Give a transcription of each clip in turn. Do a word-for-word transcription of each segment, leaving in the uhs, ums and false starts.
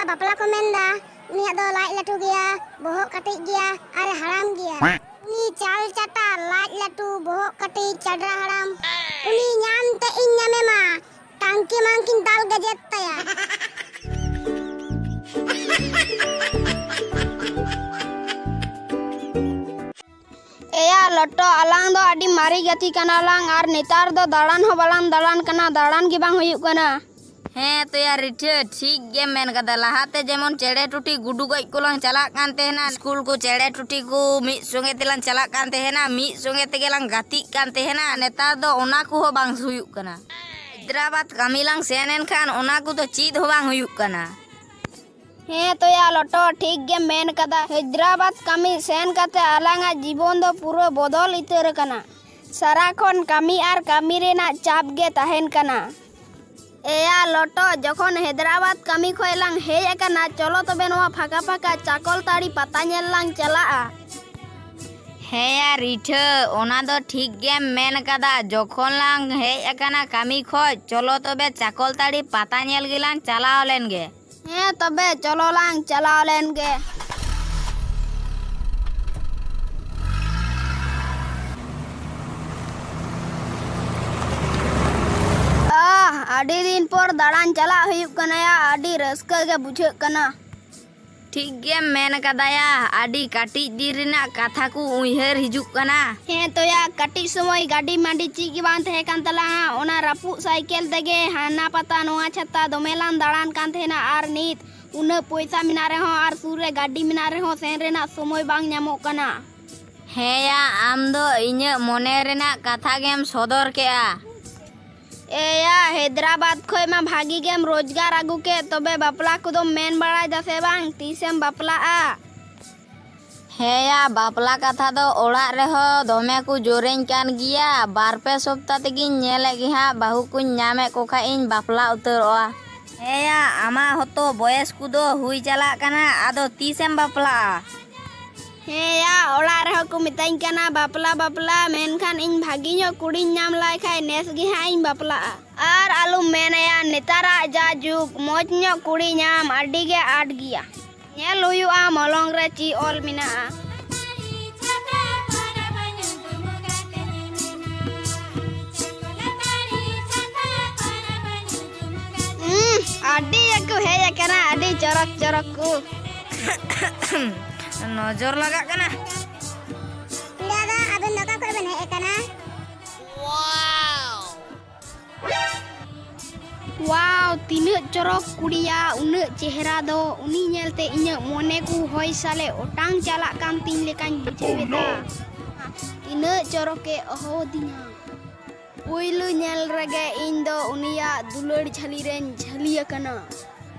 ᱵᱟᱯᱞᱟ ᱠᱚ ᱢᱮᱱᱫᱟ, ᱩᱱᱤᱭᱟᱜ ᱫᱚ ᱞᱟᱡ ᱞᱟᱹᱴᱩ ᱜᱮᱭᱟ, ᱵᱚᱦᱚᱜ ᱠᱟᱹᱴᱤᱡ ᱜᱮᱭᱟ ᱟᱨ ᱦᱟᱲᱟᱢ ᱜᱮᱭᱟ᱾ ᱩᱱᱤ ᱪᱟᱞ ᱪᱟᱴᱟ, ᱞᱟᱡ ᱞᱟᱹᱴᱩ, ᱵᱚᱦᱚᱜ ᱠᱟᱹᱴᱤᱡ, ᱪᱟᱰᱨᱟ ᱦᱟᱲᱟᱢ, ᱩᱱᱤ ᱧᱟᱢ ᱛᱮ ᱤᱧ ᱧᱟᱢᱮᱢᱟ, ᱴᱟᱝᱠᱤ ᱢᱟᱝᱠᱤᱧ ᱫᱟᱞ ᱜᱟᱡᱮᱫ ᱛᱟᱭᱟ᱾ ᱮᱭᱟ ᱞᱚᱴᱚ, ᱟᱞᱟᱝ ᱫᱚ ᱟᱹᱰᱤ ᱢᱟᱨᱮ ᱜᱟᱛᱮ ᱠᱟᱱᱟ ᱞᱟᱝ ᱟᱨ ᱱᱮᱛᱟᱨ ᱫᱚ ᱫᱟᱬᱟᱱ ᱦᱚᱸ ᱵᱟᱞᱟᱝ ᱫᱟᱬᱟᱱ ᱠᱟᱱᱟ, ᱫᱟᱬᱟᱱ ᱜᱮ ᱵᱟᱝ ᱦᱩᱭᱩᱜ ᱠᱟᱱᱟ᱾ ᱦᱮᱸ ᱛᱚᱭᱟ ᱨᱤᱴᱷᱟᱹ, ᱴᱷᱤᱠ ᱜᱮᱢ ᱢᱮᱱ ᱠᱟᱫᱟ᱾ ᱞᱟᱦᱟᱛᱮ ᱡᱮᱢᱚᱱ ᱪᱮᱬᱮ ᱴᱩᱴᱤ ᱜᱩᱰᱩ ᱜᱚᱡ ᱠᱚᱞᱟᱝ ᱪᱟᱞᱟᱜ ᱠᱟᱱ ᱛᱟᱦᱮᱱᱟ, ᱥᱠᱩᱞ ᱠᱚ ᱪᱮᱬᱮ ᱴᱩᱴᱤ ᱠᱚ ᱢᱤᱫ ᱥᱚᱸᱜᱮ ᱛᱮᱞᱟᱝ ᱪᱟᱞᱟᱜ ᱠᱟᱱ ᱛᱟᱦᱮᱱᱟ, ᱢᱤᱫ ᱥᱚᱸᱜᱮ ᱛᱮᱜᱮ ᱞᱟᱝ ᱜᱟᱛᱮᱜ ᱠᱟᱱ ᱛᱟᱦᱮᱱᱟ᱾ ᱱᱮᱛᱟᱨ ᱫᱚ ᱚᱱᱟ ᱠᱚᱦᱚᱸ ᱵᱟᱝ ᱦᱩᱭᱩᱜ ᱠᱟᱱᱟ᱾ ᱦᱟᱭᱫᱨᱟᱵᱟᱫᱽ ᱠᱟᱹᱢᱤ ᱞᱟᱝ ᱥᱮᱱ ᱮᱱ ᱠᱷᱟᱱ ᱚᱱᱟ ᱠᱚᱫᱚ ᱪᱮᱫ ᱦᱚᱸ ᱵᱟᱝ ᱦᱩᱭᱩᱜ ᱠᱟᱱᱟ᱾ ᱦᱮᱸ ᱛᱚᱭᱟ ᱞᱚᱴᱚ, ᱴᱷᱤᱠ ᱜᱮᱢ ᱢᱮᱱ ᱠᱟᱫᱟ᱾ ᱦᱟᱭᱫᱨᱟᱵᱟᱫᱽ ᱠᱟᱹᱢᱤ ᱥᱮᱱ ᱠᱟᱛᱮ ᱟᱞᱟᱝᱟᱜ ᱡᱤᱵᱚᱱ ᱫᱚ ᱯᱩᱨᱟᱹ ᱵᱚᱫᱚᱞ ᱩᱛᱟᱹᱨ ᱟᱠᱟᱱᱟ᱾ ᱥᱟᱨᱟ ᱠᱷᱚᱱ ᱠᱟᱹᱢᱤ ᱟᱨ ᱠᱟᱹᱢᱤ ᱨᱮᱱᱟᱜ ᱪᱟᱯ ᱜᱮ ᱛᱟᱦᱮᱱ ᱠᱟᱱᱟ᱾ ᱮᱭᱟ ᱞᱚᱴᱚ, ᱡᱚᱠᱷᱚᱱ ᱦᱟᱭᱫᱨᱟᱵᱟᱫᱽ ᱠᱟᱹᱢᱤ ᱠᱷᱚᱱ ᱞᱟᱝ ᱦᱮᱡ ᱟᱠᱟᱱᱟ, ᱪᱚᱞᱚ ᱛᱚᱵᱮ ᱱᱚᱣᱟ ᱯᱷᱟᱸᱠᱟ ᱯᱷᱟᱸᱠᱟ ᱪᱟᱠᱚᱞᱛᱟᱹᱲᱤ ᱯᱟᱛᱟ ᱧᱮᱞ ᱞᱟᱝ ᱪᱟᱞᱟᱜᱼᱟ᱾ ᱦᱮᱸᱭᱟ ᱨᱤᱴᱷᱟᱹ, ᱚᱱᱟ ᱫᱚ ᱴᱷᱤᱠ ᱜᱮᱢ ᱢᱮᱱ ᱠᱟᱫᱟ᱾ ᱡᱚᱠᱷᱚᱱ ᱞᱟᱝ ᱦᱮᱡ ᱟᱠᱟᱱᱟ ᱠᱟᱹᱢᱤ ᱠᱷᱚᱡ, ᱪᱚᱞᱚ ᱛᱚᱵᱮ ᱪᱟᱠᱚᱞᱛᱟᱹᱲᱤ ᱯᱟᱛᱟ ᱧᱮᱞ ᱜᱮᱞᱟᱝ ᱪᱟᱞᱟᱣ ᱞᱮᱱ ᱜᱮ᱾ ᱦᱮᱸ ᱛᱚᱵᱮ ᱪᱚᱞᱚ ᱞᱟᱝ ᱪᱟᱞᱟᱣ ᱞᱮᱱ ᱜᱮ᱾ ᱟᱦ, ᱟᱹᱰᱤ ᱫᱤᱱ ᱯᱚᱨ ᱫᱟᱬᱟᱱ ᱪᱟᱞᱟᱜ ᱦᱩᱭᱩᱜ ᱠᱟᱱᱟ ᱭᱟ, ᱟᱹᱰᱤ ᱨᱟᱹᱥᱠᱟᱹ ᱜᱮ ᱵᱩᱡᱷᱟᱹᱜ ᱠᱟᱱᱟ᱾ ᱴᱷᱤᱠ ᱜᱮᱢ ᱢᱮᱱ ᱠᱟᱫᱟᱭᱟ, ᱟᱹᱰᱤ ᱠᱟᱹᱴᱤᱡ ᱫᱤᱱ ᱨᱮᱱᱟᱜ ᱠᱟᱛᱷᱟ ᱠᱚ ᱩᱭᱦᱟᱹᱨ ᱦᱤᱡᱩᱜ ᱠᱟᱱᱟ᱾ ᱦᱮᱸ ᱛᱚᱭᱟ, ᱠᱟᱹᱴᱤᱡ ᱥᱚᱢᱚᱭ ᱜᱟᱹᱰᱤ ᱢᱟᱹᱰᱤ ᱪᱮᱫ ᱜᱮ ᱵᱟᱝ ᱛᱟᱦᱮᱸ ᱠᱟᱱ ᱛᱟᱞᱟᱝᱟ, ᱚᱱᱟ ᱨᱟᱹᱯᱩᱫ ᱥᱟᱭᱠᱮᱞ ᱛᱮᱜᱮ ᱦᱟᱱᱟ ᱯᱟᱛᱟ ᱱᱚᱣᱟ ᱪᱷᱟᱛᱟ ᱫᱚᱢᱮ ᱞᱟᱝ ᱫᱟᱬᱟᱱ ᱠᱟᱱ ᱛᱟᱦᱮᱱᱟ᱾ ᱟᱨ ᱱᱤᱛ ᱩᱱᱟᱹᱜ ᱯᱚᱭᱥᱟ ᱢᱮᱱᱟᱜ ᱨᱮᱦᱚᱸ ᱟᱨ ᱥᱩᱨ ᱨᱮ ᱜᱟᱹᱰᱤ ᱢᱮᱱᱟᱜ ᱨᱮᱦᱚᱸ ᱥᱮᱱ ᱨᱮᱱᱟᱜ ᱥᱚᱢᱚᱭ ᱵᱟᱝ ᱧᱟᱢᱚᱜ ᱠᱟᱱᱟ᱾ ᱦᱮᱸᱭᱟ, ᱟᱢ ᱫᱚ ᱤᱧᱟᱹᱜ ᱢᱚᱱᱮ ᱨᱮᱱᱟᱜ ᱠᱟᱛᱷᱟ ᱜᱮᱢ ᱥᱚᱫᱚᱨ ᱠᱮᱜᱼᱟ᱾ ᱮᱭᱟ, ᱦᱟᱭᱫᱨᱟᱵᱟᱫᱽ ᱠᱷᱚᱡ ᱢᱟ ᱵᱷᱟᱜᱤ ᱜᱮᱢ ᱨᱳᱡᱽᱜᱟᱨ ᱟᱹᱜᱩ ᱠᱮᱫ, ᱛᱚᱵᱮ ᱵᱟᱯᱞᱟ ᱠᱚᱫᱚᱢ ᱢᱮᱱ ᱵᱟᱲᱟᱭ ᱫᱟ ᱥᱮ ᱵᱟᱝ? ᱛᱤᱥᱮᱢ ᱵᱟᱯᱞᱟᱜᱼᱟ? ᱦᱮᱸᱭᱟ, ᱵᱟᱯᱞᱟ ᱠᱟᱛᱷᱟ ᱫᱚ ᱚᱲᱟᱜ ᱨᱮᱦᱚᱸ ᱫᱚᱢᱮ ᱠᱚ ᱡᱳᱨᱮᱧ ᱠᱟᱱ ᱜᱮᱭᱟ᱾ ᱵᱟᱨ ᱯᱮ ᱥᱚᱯᱛᱟ ᱛᱮᱜᱮᱧ ᱧᱮᱞᱮᱫ ᱜᱮ ᱦᱟᱸᱜ, ᱵᱟᱹᱦᱩ ᱠᱚᱧ ᱧᱟᱢᱮᱫ ᱠᱚ ᱠᱷᱟᱡ ᱤᱧ ᱵᱟᱯᱞᱟ ᱩᱛᱟᱹᱨᱚᱜᱼᱟ᱾ ᱦᱮᱸᱭᱟ, ᱟᱢᱟᱜ ᱦᱚᱸᱛᱚ ᱵᱚᱭᱮᱥ ᱠᱚᱫᱚ ᱦᱩᱭ ᱪᱟᱞᱟᱜ ᱠᱟᱱᱟ, ᱟᱫᱚ ᱛᱤᱥᱮᱢ ᱵᱟᱯᱞᱟᱜᱼᱟ? ᱦᱮᱸᱭᱟ, ᱚᱲᱟᱜ ᱨᱮᱦᱚᱸ ᱠᱚ ᱢᱮᱛᱟᱹᱧ ᱠᱟᱱᱟ ᱵᱟᱯᱞᱟ ᱵᱟᱯᱞᱟ, ᱢᱮᱱᱠᱷᱟᱱ ᱤᱧ ᱵᱷᱟᱹᱜᱤ ᱧᱚᱜ ᱠᱩᱲᱤᱧ ᱧᱟᱢ ᱞᱟᱭ ᱠᱷᱟᱡ ᱱᱮᱥ ᱜᱮ ᱦᱟᱸᱜ ᱤᱧ ᱵᱟᱯᱞᱟᱜᱼᱟ᱾ ᱟᱨ ᱟᱞᱚᱢ ᱢᱮᱱᱟᱭᱟ, ᱱᱮᱛᱟᱨᱟᱜ ᱡᱟ ᱡᱩᱜᱽ, ᱢᱚᱡᱽ ᱧᱚᱜ ᱠᱩᱲᱤ ᱧᱟᱢ ᱟᱹᱰᱤ ᱜᱮ ᱟᱸᱴ ᱜᱮᱭᱟ᱾ ᱧᱮᱞ ᱦᱩᱭᱩᱜᱼᱟ ᱢᱚᱞᱚᱝ ᱨᱮ ᱪᱮᱫ ᱚᱞ ᱢᱮᱱᱟᱜᱼᱟ᱾ ᱦᱩᱸ, ᱟᱹᱰᱤ ᱜᱮᱠᱚ ᱦᱮᱡ ᱟᱠᱟᱱᱟ, ᱟᱹᱰᱤ ᱪᱚᱨᱚᱠ ᱪᱚᱨᱚᱠ ᱠᱚ᱾ ᱱᱚᱡᱚᱨ ᱞᱟᱜᱟᱜ ᱠᱟᱱᱟ᱾ ᱫᱟᱫᱟ, ᱟᱵᱮᱱ ᱫᱚ ᱚᱠᱟ ᱠᱷᱚᱱ ᱵᱮᱱ ᱦᱮᱡ ᱟᱠᱟᱱᱟ? ᱣᱟᱣ, ᱛᱤᱱᱟᱹᱜ ᱪᱚᱨᱚᱠ ᱠᱩᱲᱤᱭᱟ, ᱩᱱᱟᱹᱜ ᱪᱮᱦᱨᱟ ᱫᱚ᱾ ᱩᱱᱤ ᱧᱮᱞᱛᱮ ᱤᱧᱟᱹᱜ ᱢᱚᱱᱮ ᱠᱚ ᱦᱚᱭ ᱥᱟᱞᱮ ᱚᱴᱟᱝ ᱪᱟᱞᱟᱜ ᱠᱟᱱ ᱛᱤᱧ ᱞᱮᱠᱟᱧ ᱵᱩᱡᱷᱟᱹᱣ ᱮᱫᱟ᱾ ᱛᱤᱱᱟᱹᱜ ᱪᱚᱨᱚᱠᱮ ᱦᱚᱦᱚᱣᱟᱫᱤᱧᱟ᱾ ᱯᱩᱭᱞᱩ ᱧᱮᱞ ᱨᱮᱜᱮ ᱤᱧ ᱫᱚ ᱩᱱᱤᱭᱟᱜ ᱫᱩᱞᱟᱹᱲ ᱡᱷᱟᱹᱞᱤ ᱨᱮᱧ ᱡᱷᱟᱹᱞᱤ ᱟᱠᱟᱱᱟ᱾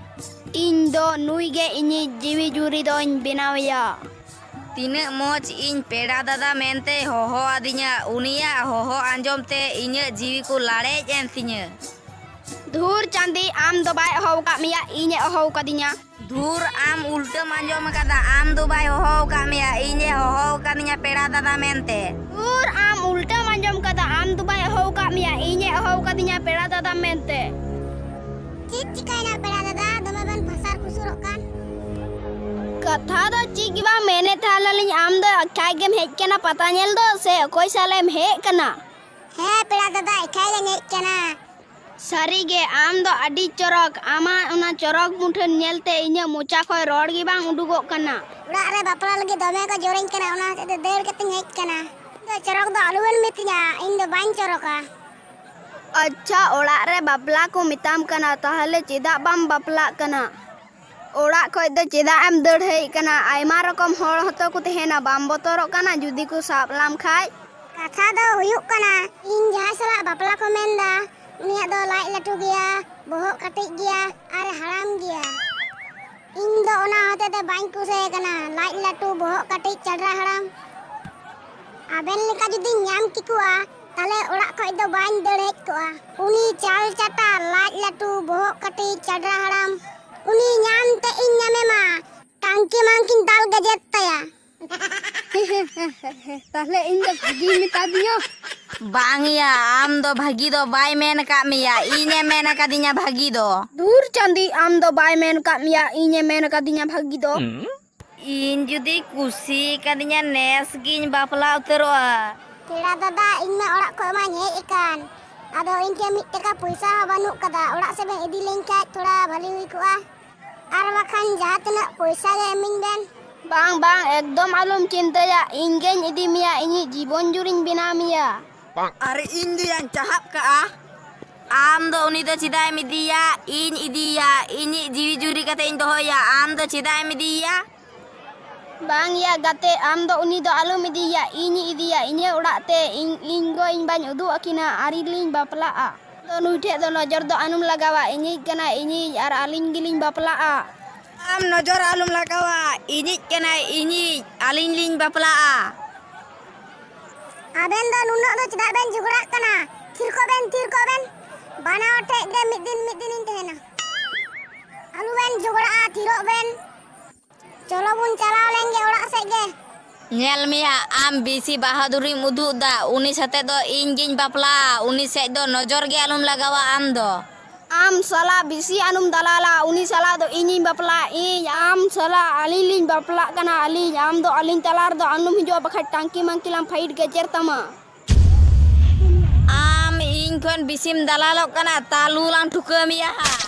ᱤᱧ ᱫᱚ ᱱᱩᱭ ᱜᱮ ᱤᱧᱤᱡ ᱡᱤᱣᱤ ᱡᱩᱨᱤ ᱫᱚᱧ ᱵᱮᱱᱟᱣᱮᱭᱟ᱾ ᱛᱤᱱᱟᱹᱜ ᱢᱚᱡᱽ ᱤᱧ ᱯᱮᱲᱟ ᱫᱟᱫᱟ ᱢᱮᱱᱛᱮᱭ ᱦᱚᱦᱚ ᱟᱹᱫᱤᱧᱟ, ᱩᱱᱤᱭᱟᱜ ᱦᱚᱦᱚ ᱟᱸᱡᱚᱢ ᱛᱮ ᱤᱧᱟᱹᱜ ᱡᱤᱣᱤ ᱠᱚ ᱞᱟᱲᱮᱡ ᱮᱱ ᱛᱤᱧᱟᱹ᱾ ᱫᱷᱩᱨ ᱪᱟᱸᱫᱤ, ᱟᱢ ᱫᱚ ᱵᱟᱭ ᱦᱚᱦᱚ ᱟᱠᱟᱫ ᱢᱮᱭᱟ, ᱤᱧᱮ ᱦᱚᱦᱚ ᱟᱠᱟᱫᱤᱧᱟ᱾ ᱫᱷᱩᱨ, ᱟᱢ ᱩᱞᱴᱟᱹᱢ ᱟᱸᱡᱚᱢ ᱟᱠᱟᱫᱟ, ᱟᱢ ᱫᱚ ᱵᱟᱭ ᱦᱚᱦᱚ ᱟᱠᱟᱫ ᱢᱮᱭᱟ, ᱤᱧᱮ ᱦᱚᱦᱚ ᱟᱠᱟᱫᱤᱧᱟ ᱯᱮᱲᱟ ᱫᱟᱫᱟ ᱢᱮᱱᱛᱮ᱾ ᱫᱷᱩᱨ, ᱟᱢ ᱩᱞᱴᱟᱹᱢ ᱟᱸᱡᱚᱢ ᱟᱠᱟᱫᱟ, ᱟᱢ ᱫᱚ ᱵᱟᱭ ᱦᱚᱦᱚ ᱟᱠᱟᱫ ᱢᱮᱭᱟ, ᱤᱧᱮ ᱦᱚᱦᱚ ᱟᱠᱟᱫᱤᱧᱟ ᱯᱮᱲᱟ ᱫᱟᱫᱟ ᱢᱮᱱᱛᱮ᱾ ᱪᱮᱫ ᱪᱤᱠᱟᱹᱭᱮᱱᱟ ᱯᱮᱲᱟ ᱫᱟᱫᱟ, ᱫᱚᱢᱮ ᱵᱮᱱ ᱯᱷᱟᱥᱟᱨ ᱯᱷᱩᱥᱩᱨᱚᱜ ᱠᱟᱱ? ᱠᱟᱛᱷᱟ ᱫᱚ ᱪᱮᱫ ᱜᱮ ᱵᱟᱝ, ᱢᱮᱱᱮᱫ ᱛᱟᱦᱮᱸ ᱞᱤᱧ ᱟᱢ ᱫᱚ ᱮᱠᱟᱭ ᱜᱮᱢ ᱦᱮᱡ ᱠᱟᱱᱟ ᱯᱟᱛᱟ ᱧᱮᱞ ᱫᱚ, ᱥᱮ ᱚᱠᱚᱭ ᱥᱟᱞᱮᱢ ᱦᱮᱡ ᱠᱟᱱᱟ? ᱦᱮᱸ ᱯᱮᱲᱟ ᱫᱟᱫᱟ, ᱮᱠᱟᱭ ᱜᱮᱧ ᱦᱮᱡ ᱠᱟᱱᱟ᱾ ᱥᱟᱹᱨᱤ ᱜᱮ, ᱟᱢ ᱫᱚ ᱟᱹᱰᱤ ᱪᱚᱨᱚᱠ᱾ ᱟᱢᱟᱜ ᱚᱱᱟ ᱪᱚᱨᱚᱠ ᱢᱩᱴᱷᱟᱹᱱ ᱧᱮᱞᱛᱮ ᱤᱧᱟᱹᱜ ᱢᱚᱪᱟ ᱠᱷᱚᱱ ᱨᱚᱲ ᱜᱮ ᱵᱟᱝ ᱩᱰᱩᱠᱚᱜ ᱠᱟᱱᱟ᱾ ᱚᱲᱟᱜ ᱨᱮ ᱵᱟᱯᱞᱟ ᱞᱟᱹᱜᱤᱫ ᱫᱚᱢᱮ ᱠᱚ ᱡᱳᱨᱤᱧ ᱠᱟᱱᱟ, ᱚᱱᱟ ᱦᱚᱛᱮᱡ ᱛᱮ ᱫᱟᱹᱲ ᱠᱟᱛᱮᱧ ᱦᱮᱡ ᱠᱟᱱᱟ᱾ ᱤᱧ ᱫᱚ ᱪᱚᱨᱚᱠ ᱫᱚ ᱟᱞᱚᱵᱮᱱ ᱢᱤᱛᱟᱹᱧᱟ, ᱤᱧ ᱫᱚ ᱵᱟᱹᱧ ᱪᱚᱨᱚᱠᱟ᱾ ᱟᱪᱪᱷᱟ, ᱚᱲᱟᱜ ᱨᱮ ᱵᱟᱯᱞᱟ ᱠᱚ ᱢᱮᱛᱟᱢ ᱠᱟᱱᱟ, ᱛᱟᱦᱚᱞᱮ ᱪᱮᱫᱟᱜ ᱵᱟᱢ ᱵᱟᱯᱞᱟᱜ ᱠᱟᱱᱟ? ᱚᱲᱟᱜ ᱠᱷᱚᱡ ᱫᱚ ᱪᱮᱫᱟᱜ ᱮᱢ ᱫᱟᱹᱲ ᱦᱮᱡ ᱠᱟᱱᱟ? ᱟᱭᱢᱟ ᱨᱚᱠᱚᱢ ᱦᱚᱲ ᱦᱚᱸᱛᱚ ᱠᱚ ᱛᱟᱦᱮᱱᱟ, ᱵᱟᱢ ᱵᱚᱛᱚᱨᱚᱜ ᱠᱟᱱᱟ ᱡᱩᱫᱤ ᱠᱚ ᱥᱟᱵ ᱞᱟᱢ ᱠᱷᱟᱡ? ᱠᱟᱛᱷᱟ ᱫᱚ ᱦᱩᱭᱩᱜ ᱠᱟᱱᱟ, ᱤᱧ ᱡᱟᱦᱟᱸᱭ ᱥᱟᱞᱟᱜ ᱵᱟᱯᱞᱟ ᱠᱚ ᱢᱮᱱᱫᱟ, ᱩᱱᱤᱭᱟᱜ ᱫᱚ ᱞᱟᱡ ᱞᱟᱹᱴᱩ ᱜᱮᱭᱟ, ᱵᱚᱦᱚᱜ ᱠᱟᱹᱴᱤᱡ ᱜᱮᱭᱟ ᱟᱨ ᱦᱟᱲᱟᱢ ᱜᱮᱭᱟ᱾ ᱤᱧ ᱫᱚ ᱚᱱᱟ ᱦᱚᱛᱮ ᱛᱮ ᱵᱟᱹᱧ ᱠᱩᱥᱤᱭᱟᱭ ᱠᱟᱱᱟ, ᱞᱟᱡ ᱞᱟᱹᱴᱩ ᱵᱚᱦᱚᱜ ᱠᱟᱹᱴᱤᱡ ᱪᱟᱰᱨᱟ ᱦᱟᱲᱟᱢ᱾ ᱟᱵᱮᱱ ᱞᱮᱠᱟ ᱡᱩᱫᱤᱧ ᱧᱟᱢ ᱠᱮᱠᱚᱣᱟ, ᱛᱟᱦᱞᱮ ᱚᱲᱟᱜ ᱠᱷᱚᱡ ᱫᱚ ᱵᱟᱹᱧ ᱫᱟᱹᱲ ᱦᱮᱡ ᱠᱚᱜᱼᱟ᱾ ᱩᱱᱤ ᱪᱟᱞ ᱪᱟᱴᱟ, ᱞᱟᱡ ᱞᱟᱹᱴᱩ, ᱵᱚᱦᱚᱜ ᱠᱟᱹᱴᱤᱡ, ᱪᱟᱰᱨᱟ ᱦᱟᱲᱟᱢ, ᱩᱱᱤ ᱧᱟᱢ ᱛᱮ ᱤᱧ ᱧᱟᱢᱮᱢᱟ, ᱴᱟᱝᱠᱤ ᱢᱟᱝᱠᱤᱧ ᱫᱟᱞ ᱜᱮᱡᱮᱫ ᱛᱟᱭᱟ᱾ ᱛᱟᱦᱞᱮ ᱤᱧ ᱫᱚ ᱵᱷᱟᱹᱜᱤᱧ ᱢᱮᱛᱟ ᱫᱤᱧᱟ? ᱵᱟᱝ ᱭᱟ, ᱟᱢ ᱫᱚ ᱵᱷᱟᱹᱜᱤ ᱫᱚ ᱵᱟᱭ ᱢᱮᱱ ᱟᱠᱟᱫ ᱢᱮᱭᱟ, ᱤᱧᱮ ᱢᱮᱱ ᱟᱠᱟᱫᱤᱧᱟ ᱵᱷᱟᱹᱜᱤ ᱫᱚ᱾ ᱫᱩᱨ ᱪᱟᱸᱫᱤ, ᱟᱢ ᱫᱚ ᱵᱟᱭ ᱢᱮᱱ ᱟᱠᱟᱫ ᱢᱮᱭᱟ, ᱤᱧᱮ ᱢᱮᱱ ᱟᱠᱟᱫᱤᱧᱟ ᱵᱷᱟᱹᱜᱤ ᱫᱚ᱾ ᱤᱧ ᱡᱩᱫᱤ ᱠᱩᱥᱤ ᱠᱟᱫᱤᱧᱟ, ᱱᱮᱥ ᱜᱤᱧ ᱵᱟᱯᱞᱟ ᱩᱛᱟᱹᱨᱚᱜᱼᱟ᱾ ᱯᱮᱲᱟ ᱫᱟᱫᱟ, ᱤᱧ ᱢᱟ ᱚᱲᱟᱜ ᱠᱷᱚᱱ ᱢᱟᱧ ᱦᱮᱡ ᱟᱠᱟᱱ, ᱟᱫᱚ ᱤᱧ ᱴᱷᱮᱱ ᱢᱤᱫ ᱴᱟᱠᱟ ᱯᱚᱭᱥᱟ ᱦᱚᱸ ᱵᱟᱹᱱᱩᱜ ᱠᱟᱫᱟ᱾ ᱚᱲᱟᱜ ᱥᱮᱫ ᱵᱮᱱ ᱤᱫᱤ ᱞᱤᱧ ᱠᱷᱟᱡ ᱛᱷᱚᱲᱟ ᱵᱷᱟᱹᱞᱤ ᱦᱩᱭ ᱠᱚᱜᱼᱟ, ᱟᱨ ᱵᱟᱠᱷᱟᱱ ᱡᱟᱦᱟᱸ ᱛᱤᱱᱟᱹᱜ ᱯᱚᱭᱥᱟ ᱜᱮ ᱮᱢᱟᱹᱧ ᱵᱮᱱ᱾ ᱵᱟᱝ, ᱵᱟᱝ, ᱮᱠᱫᱚᱢ ᱟᱞᱚᱢ ᱪᱤᱱᱛᱟᱹᱭᱟ, ᱤᱧ ᱜᱮᱧ ᱤᱫᱤ ᱢᱮᱭᱟ, ᱤᱧᱤᱡ ᱡᱤᱵᱚᱱ ᱡᱩᱨᱤᱧ ᱵᱮᱱᱟᱣ ᱢᱮᱭᱟ᱾ ᱟᱨ ᱤᱧ ᱫᱚᱭᱟᱧ ᱪᱟᱦᱟᱵ ᱠᱟᱜᱼᱟ᱾ ᱟᱢ ᱫᱚ ᱩᱱᱤ ᱫᱚ ᱪᱮᱫᱟᱜ ᱮᱢ ᱤᱫᱤᱭᱟ? ᱤᱧ ᱤᱫᱤᱭᱟ, ᱤᱧᱤᱡ ᱡᱤᱣᱤ ᱡᱩᱨᱤ ᱠᱟᱛᱮ ᱤᱧ ᱫᱚᱦᱚᱭᱟ, ᱟᱢ ᱫᱚ ᱪᱮᱫᱟᱜ ᱮᱢ ᱤᱫᱤᱭᱮᱭᱟ? ᱵᱟᱝ ᱭᱟ ᱜᱟᱛᱮ, ᱟᱢ ᱫᱚ ᱩᱱᱤ ᱫᱚ ᱟᱞᱚᱢ ᱤᱫᱤᱭᱮᱭᱟ, ᱤᱧᱤᱧ ᱤᱫᱤᱭᱟ ᱤᱧᱟᱹᱜ ᱚᱲᱟᱜ ᱛᱮ᱾ ᱤᱧ, ᱤᱧ ᱜᱚ ᱤᱧ ᱵᱟᱹᱧ ᱩᱫᱩᱜ ᱟᱹᱠᱤᱱᱟ, ᱟᱨ ᱤᱧ ᱞᱤᱧ ᱵᱟᱯᱞᱟᱜᱼᱟ᱾ ᱟᱫᱚ ᱱᱩᱭ ᱴᱷᱮᱡ ᱫᱚ ᱱᱚᱡᱚᱨ ᱫᱚ ᱟᱞᱚᱢ ᱞᱟᱜᱟᱣᱟ, ᱤᱧᱤᱡ ᱠᱟᱱᱟᱭ ᱤᱧᱤᱡ, ᱟᱨ ᱟᱹᱞᱤᱧ ᱜᱮᱞᱤᱧ ᱵᱟᱯᱞᱟᱜᱼᱟ᱾ ᱟᱢ ᱱᱚᱡᱚᱨ ᱟᱞᱚᱢ ᱞᱟᱜᱟᱣᱟ, ᱤᱧᱤᱡ ᱠᱟᱱᱟᱭ ᱤᱧᱤᱡ, ᱟᱹᱞᱤᱧ ᱞᱤᱧ ᱵᱟᱯᱞᱟᱜᱼᱟ᱾ ᱟᱵᱮᱱ ᱫᱚ ᱱᱩᱱᱟᱹᱜ ᱫᱚ ᱪᱮᱫᱟᱜ ᱵᱮᱱ ᱡᱷᱚᱜᱽᱲᱟᱜ ᱠᱟᱱᱟ? ᱛᱷᱤᱨ ᱠᱚᱜ ᱵᱮᱱ, ᱛᱷᱤᱨ ᱠᱚᱜ ᱵᱮᱱ᱾ ᱵᱟᱱᱟ ᱦᱚᱲ ᱴᱷᱮᱡ ᱜᱮ ᱢᱤᱫ ᱫᱤᱱ, ᱢᱤᱫ ᱫᱤᱱᱤᱧ ᱛᱟᱦᱮᱱᱟ᱾ ᱟᱞᱚ ᱵᱮᱱ ᱡᱷᱚᱜᱽᱲᱟᱜᱼᱟ, ᱛᱷᱤᱨᱚᱜ ᱵᱮᱱ᱾ ᱪᱚᱞᱚ ᱵᱚᱱ ᱪᱟᱞᱟᱣ ᱞᱮᱱ ᱜᱮ ᱚᱲᱟᱜ ᱥᱮᱫ ᱜᱮ᱾ ᱧᱮᱞ ᱢᱮᱭᱟ, ᱟᱢ ᱵᱮᱥᱤ ᱵᱟᱦᱟᱫᱩᱨᱤᱢ ᱩᱫᱩᱜ ᱫᱟ᱾ ᱩᱱᱤ ᱥᱟᱛᱮ ᱫᱚ ᱤᱧ ᱜᱤᱧ ᱵᱟᱯᱞᱟᱜᱼᱟ, ᱩᱱᱤ ᱥᱮᱫ ᱫᱚ ᱱᱚᱡᱚᱨ ᱜᱮ ᱟᱞᱚᱢ ᱞᱟᱜᱟᱣᱟ ᱟᱢ ᱫᱚ᱾ ᱟᱢ ᱥᱟᱞᱟᱜ ᱵᱮᱥᱤ ᱟᱞᱚᱢ ᱫᱟᱞᱟᱞᱟ, ᱩᱱᱤ ᱥᱟᱞᱟᱜ ᱫᱚ ᱤᱧᱤᱧ ᱵᱟᱯᱞᱟᱜᱼᱟ, ᱤᱧ᱾ ᱟᱢ ᱥᱟᱞᱟᱜ ᱟᱹᱞᱤᱧ ᱞᱤᱧ ᱵᱟᱯᱞᱟᱜ ᱠᱟᱱᱟ, ᱟᱹᱞᱤᱧ᱾ ᱟᱢ ᱫᱚ ᱟᱹᱞᱤᱧ ᱛᱟᱞᱟ ᱨᱮᱫᱚ ᱟᱞᱚᱢ ᱦᱤᱡᱩᱜᱼᱟ, ᱵᱟᱠᱷᱟᱡ ᱴᱟᱝᱠᱤ ᱢᱟᱝᱠᱤ ᱞᱟᱝ ᱯᱷᱟᱭᱤᱴ ᱜᱮᱡᱮᱨ ᱛᱟᱢᱟ᱾ ᱟᱢ ᱤᱧ ᱠᱷᱚᱱ ᱵᱮᱥᱤᱢ ᱫᱟᱞᱟᱞᱚᱜ ᱠᱟᱱᱟ, ᱛᱟᱞᱩ ᱞᱟᱝ ᱴᱷᱩᱠᱟᱹ ᱢᱮᱭᱟ ᱦᱟᱸᱜ᱾